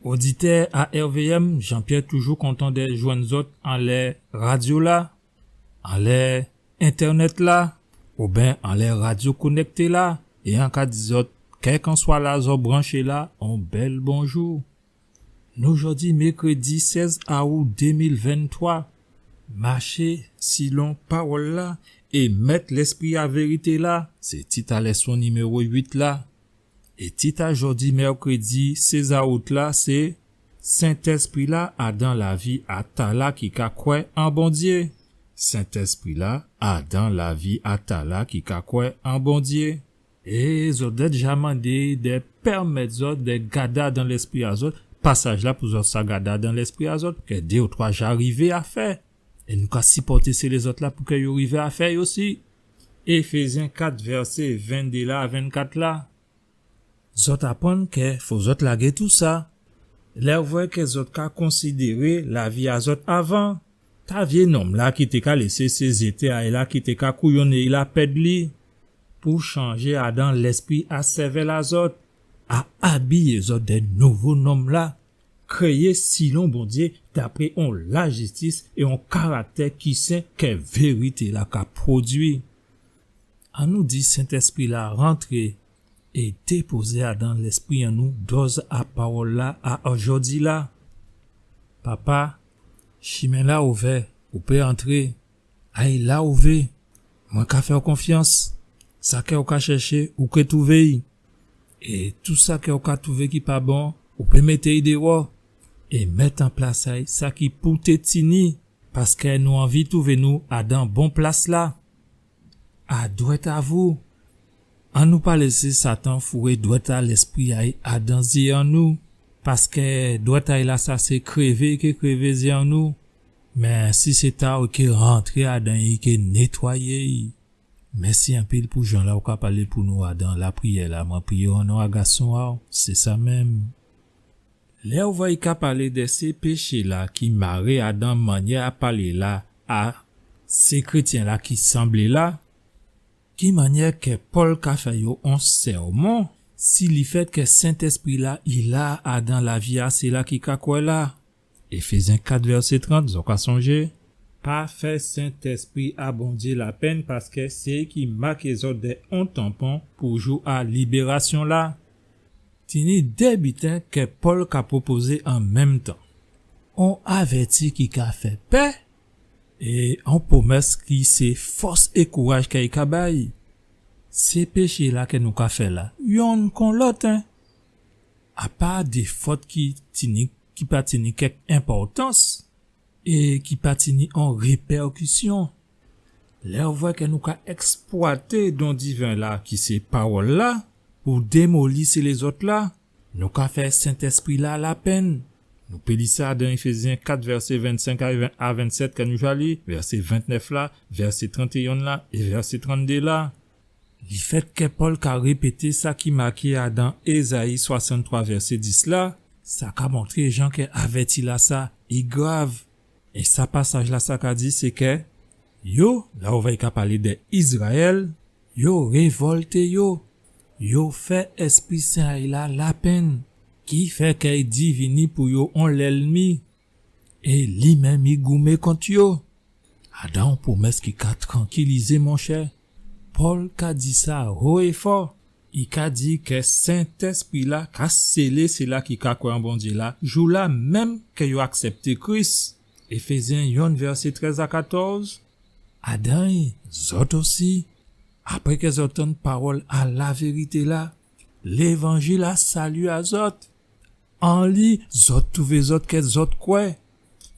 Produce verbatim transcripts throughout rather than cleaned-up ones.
Oditè A R V M, Jean-Pierre toujou kontan dè jwenn zòt anlè radyo-la, anlè entènèt-la, oben anlè radyo konèkté-la, é an ka di zòt, kèlkanswa la zòt branché la, on bèl bonjou. Nou jòdi mèkrédi sèz aou dé mil venntwa, maché silon pawòl-la é mèt lèspri a vérité-la, sé tit a lèson niméwo uit la. É tit a jòdi mèkrédi sèz aout la, sé Sentèspri-la adan lavi a tala ki ka kwè an Bondyé. Sentèspri-la adan lavi a tala ki ka kwè an Bondyé. É zòt dèdja mandé dè pèmèt zòt dè gadé adan lèspri a zòt pasaj-la pou zòt sa gadé adan lèspri a zòt, kè dé ou twa ja rivé a fè. É nou ka sipòté sé lézòt-la pou kè yo rivé a fè yo osi. Éfézyen kat, vèsé venndé la a vennkat la. Zòt aprann kè fò zòt lagé tousa. Lè ou vwè kè zòt ka konsidéré lavi a zòt avan, ta vyé nonm-la ki té ka lésé sé zété a'y la ki té ka kouyonné'y la pèd li, pou chanjé adan lèspri a sèvèl a zòt, a abiyé zòt dè nouvo nonm-la, kréyé silon Bondyé, dapré on lajistis é on karaktè ki sen kè vérité-la ka pwodui. Annou di Sentèspri-la rantré é dépozé adan lèspri an nou dòz a pawòl-la a jòdi-la. Papa, chimen-la ouvè, ou pé antré. Ay la ou vé. Mwen ka fè'w konfyans. Sa kè ou ka chèché, ou ké twouvé'y. É tou sa kè ou ka twouvé ki pa bon, ou pé mété'y déwò. É mèt an plas a'y sa ki pou té tini, paskè nou anvi twouvé nou adan bon plas-la. A dwèt a vou. Annou pa lésé Satan fouré dwèt a lèspri a'y adan zyé an nou, paskè dwèt a'y lasa sé krévé i ké krévé zyé an nou. Mé si sé ta'w i ké rantré adan'y, i ké nétwayé'y. Mèsi anpil pou jan-la ou ka palé pou nou adan lapriyè-la. Mwen priyé an non a gason a'w, sé sa menm. Lè ou vwè i ka palé dè sé péché-la ki maré adan mannyè a palé-la a sé krétyen-la ki sanblé la, ki mannyè kè Pòl ka fè yo on sèmon si lifèt kè Sentèspri-la i la adan lavi a séla ki ka kwè la? Éfézyen kat vèsé trant, zòt ka sonjé. Pa fè Sentèspri a Bondyé lapenn, paskè sé i ki maké zòt dè on tanpon pou jou a libérasyon-la. Tini dé biten kè Pòl ka pwopozé an menm tan. On avèti ki ka fè pè, é on pwomès ki sé fòs é kouraj kè i ka bay. Sé péché-la kè nou ka fè la, yonn kon lòt, en. Apa dé fòt ki tini, ki pa tini kèk enpòtans, é ki pa tini on répèkisyon. Lè ou vwè kè nou ka èksplwaté don diven-la, ki sé pawòl-la, pou démoli sé lézòt-la, nou ka fè Sentèspri-la lapenn. Nou pé li sa dan Éfézyen kat, vèsé vennsenk a ven-, a vennsèt, kè nou ja li, vèsé ventnèf la, vèsé trantéyen la, é vèsé tranndé la. Lifèt kè Pòl ka répété sa ki maké adan Ézayi swasanntwa vèsé dis la, sa ka montré jan kè avèti-lasa i grav. É sa pasaj-lasa ka di, sé kè yo, la ou vwè i ka palé dè Izrayèl, yo révòlté yo, yo fè Èspri Sen a'y la lapenn, ki fè kè i divini pou yo on lènmi. É li menm i goumé kont yo. Adan on pwomès ki ka trankilizé, monchè. Pòl ka di sa wo é fò. I ka di kè Sentèspri-la ka sélé séla ki ka kwè an Bondyé la, jou-la menm kè yo aksèpté Kris. Éfézyen yonn, vèsé trèz a katòz. Adan'y, zòt osi, apré kè zòt tann pawòl a lavérité-la, lévanjil a sali a zòt, an li, zòt twouvé zòt kè zòt kwè,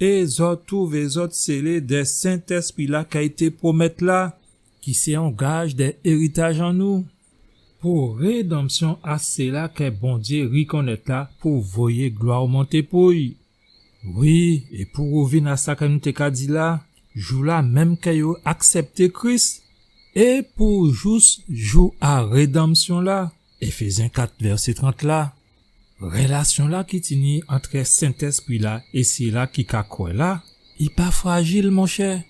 é zòt twouvé zòt sélé dè Sentèspri-la kè i té pwomèt la, ki sé on gaj dè éritaj an nou, pou rédanmsyon a séla kè Bondyé rikonnèt la pou voyé glwa monté pou'y. Wi, é pou rouvin a sa kè nou té ka di la, jou-la menm kè yo aksèpté Kris, é pou jous jou a rédanmsyon-la, Éfézyen kat vèsé trant la, rélasyon-la ki tini antrè Sentèspri-la é séla ki ka kwè la, i pa frajil, monchè,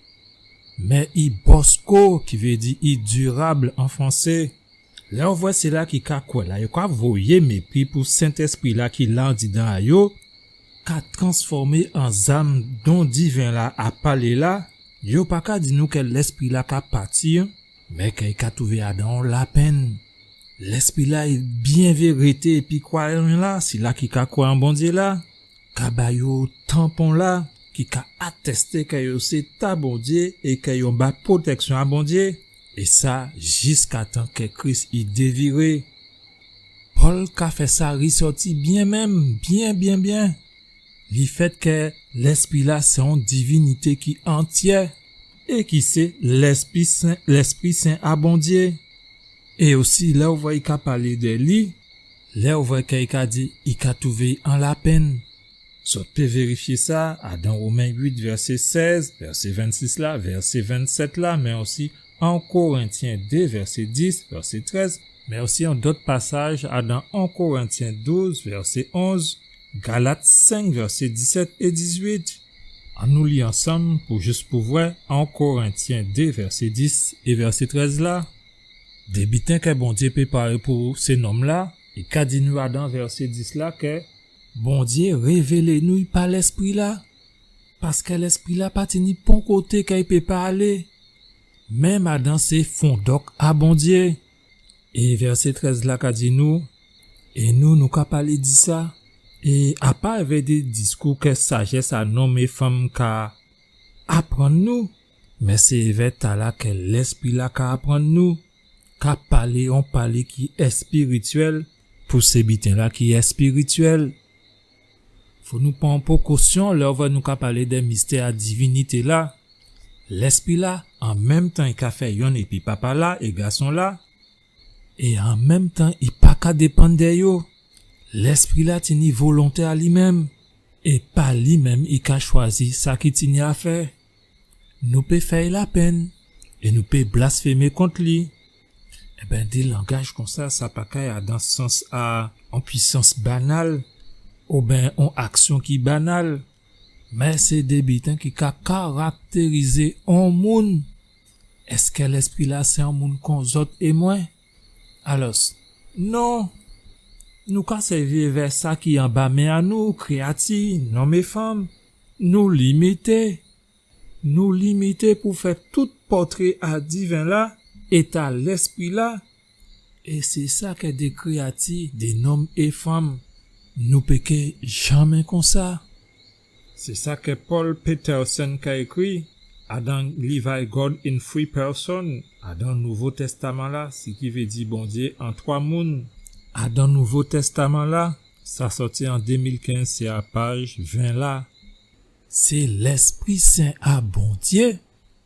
mé i bòsko, ki vé di i dirab an fransé. Lè ou vwè séla ki ka kwè la, yo ka voyé mépri pou Sentèspri-la ki la andidan a yo, ka transfòmé an zam don diven la a palé la, yo pa ka di nou kè Lèspri la ka pati, mé kè i ka twouvé adan on lapenn. Lèspri la i byen vé rété épi kwayan la, sila ki ka kwè an Bondyé la, ka ba yo tanpon la, ki ka atèsté kè yo sé ta Bondyé é kè yo anba pwotèksyon a Bondyé, é sa jiskatan kè Kris i déviré. Pòl ka fè sa résòti byen menm, byen, byen, byen. Lifèt kè Lèspri la sé on divinité ki antyè é ki sé Lèspri Sen, Lèspri Sen a Bondyé. É osi, lè ou vwè i ka palé dè li, lè ou vwè kè i ka di i ka twouvé an lapenn. Zòt pé vérifyé sa adan Women uit, vèsé sèz, vèsé vennsis la, vèsé vennsèt la, mé osi An Korentyen dé, vèsé dis, vèsé trèz, mé osi an dòt pasaj adan An Korentyen douz, vèsé onz, Galat senk, vèsé disèt é dizuit. Annou li ansanm pou jis pou vwè An Korentyen dé, vèsé dis é vèsé trèz la. Dé biten kè Bondyé préparé pou sé nonm la, i ka di nou adan vèsé dis la kè Bondyé révélé nou i pa Lèspri la, paskè Lèspri la pa tini pon koté kè i pé pa alé, menm adan sé fondòk a Bondyé. É vèsé trèz la ka di nou, é nou, nou ka palé di sa, é apa èvè dé diskou kè sajès a nonm é fanm ka aprann nou, mé sé èvè tala kè Lèspri la ka aprann nou, ka palé on palé ki èspirityèl pou sé biten la ki èspirityèl. Fò nou pran pokosyon lè ou vwè nou ka palé dè mistè a divinité la. Lèspri la, an menm tan, i ka fè yonn épi Papa la é Gason la, é an menm tan, i pa ka dépann dè yo. Lèspri la tini volonté a li menm, é pa li menm i ka chwazi sa ki tini a fè. Nou pé fè'y lapenn, é nou pé blasfémé kont li. Ében, dé langaj konsa, sa pa kay adan sans a on pwisans banal, oben on aksyon ki banal, mé sé dé biten ki ka karaktérizé on moun. Èskè Lèspri la sé on moun kon zòt é mwen? Alòs, non, nou ka sèvi èvè sa ki anba men a nou, kréyati, nonm é fanm, nou limité. Nou limité pou fè tout pòtré a diven la é ta Lèspri la, é sé sa kè dé kréyati, dé nonm é fanm, nou pé ké janmen konsa. Sé sa kè Paul Peterson ka ékri adan liv a-y, God in Three Person, adan Nouvo Tèstaman la, sé ki vé di Bondyé an twa moun. Adan Nouvo Tèstaman la, sa sòti an dé mil kenz, sé a paj ven la. Sé Lèspri Sen a Bondyé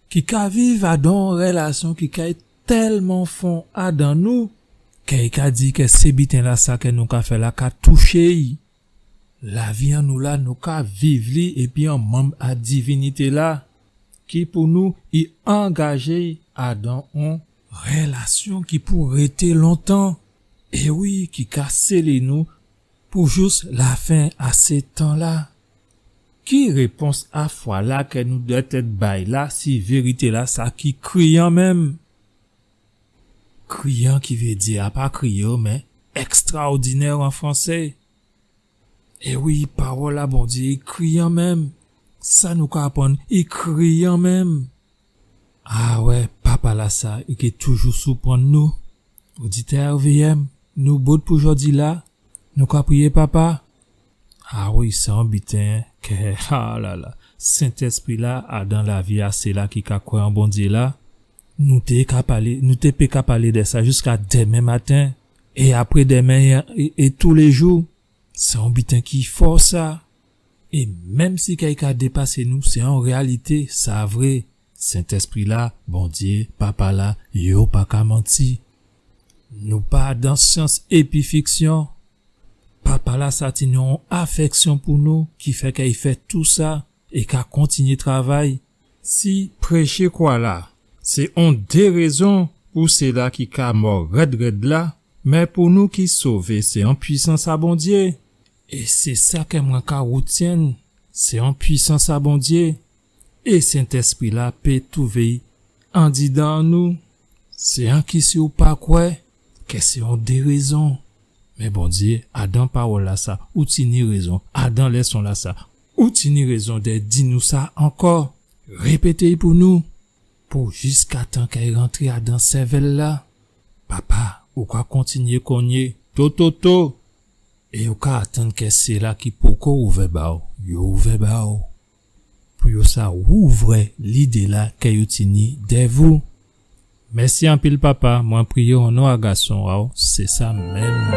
ki ka viv adan on rèlasyon ki ka tèlman fon adan nou, kè i ka di kè sé biten la, sa kè nou ka fè la ka touché-y. Lavi an nou la, nou ka viv li épi on manm a divinité la, ki pou nou i angajé adan on rèlasyon ki pou rété lontan. É wi, ki ka sélé nou pou jous lafen a sé tan la. Ki répons a fwa la kè nou dwèt èt bay la si vérité la sa ki kriyan menm? Kriyan ki vé di, a pa kriyé, mé èkstraòdinè an fransé. É wi, pawòl a Bondyé i kriyan menm. Sa nou ka aprann i kriyan menm. A wè, Papa la sa, i ké toujou souprann nou. Oditè R V M, nou bout pou jòdi la. Nou ka priyé, Papa. A wi, sé on biten kè, a la la, Sentèspri la adan lavi a sila ki ka kwè an Bondyé la. Nou té ka palé, nou té pé ka palé dè sa jiska dèmen maten, é apré dèmen, é, é, é toulé jou. Sé on biten ki fò sa. É menm si kè i ka dépasé nou, sé on réyalité, sa vré. Sentèspri la, Bondyé, Papa la, yo pa ka manti. Nou pa dan syans épi fiksyon. Papa la sa tini on afèksyon pou nou ki fè kè i fè tou sa é ka kontinyé travay. Si préché kwa la, sé on dérézon pou sila ki ka mò rèd rèd la, mé pou nou ki sové, sé on pwisans a Bondyé. É sé sa kè mwen ka woutyenn, sé on pwisans a Bondyé. É Sentèspri la pé twouvé-y andidan an nou. Sé anki si ou pa kwè, kè sé on dérézon. Mé Bondyé, adan pawòl-lasa, ou tini rézon. Adan lèson-lasa, ou tini rézon dè di nou sa ankò. Répété'y pou nou. Pou jiskatan kè i rantré adan sèvèl-la. Papa, ou ka kontinyé konyé, to, to, to. É ou ka atann kè sila ki poko ouvè ba'w, yo ouvè ba'w. Pou yo sa ouvè lidé-la kè yo tini dè vou. Mèsi anpil, Papa. Mwen priyé o non a gason a'w, sé sa menm.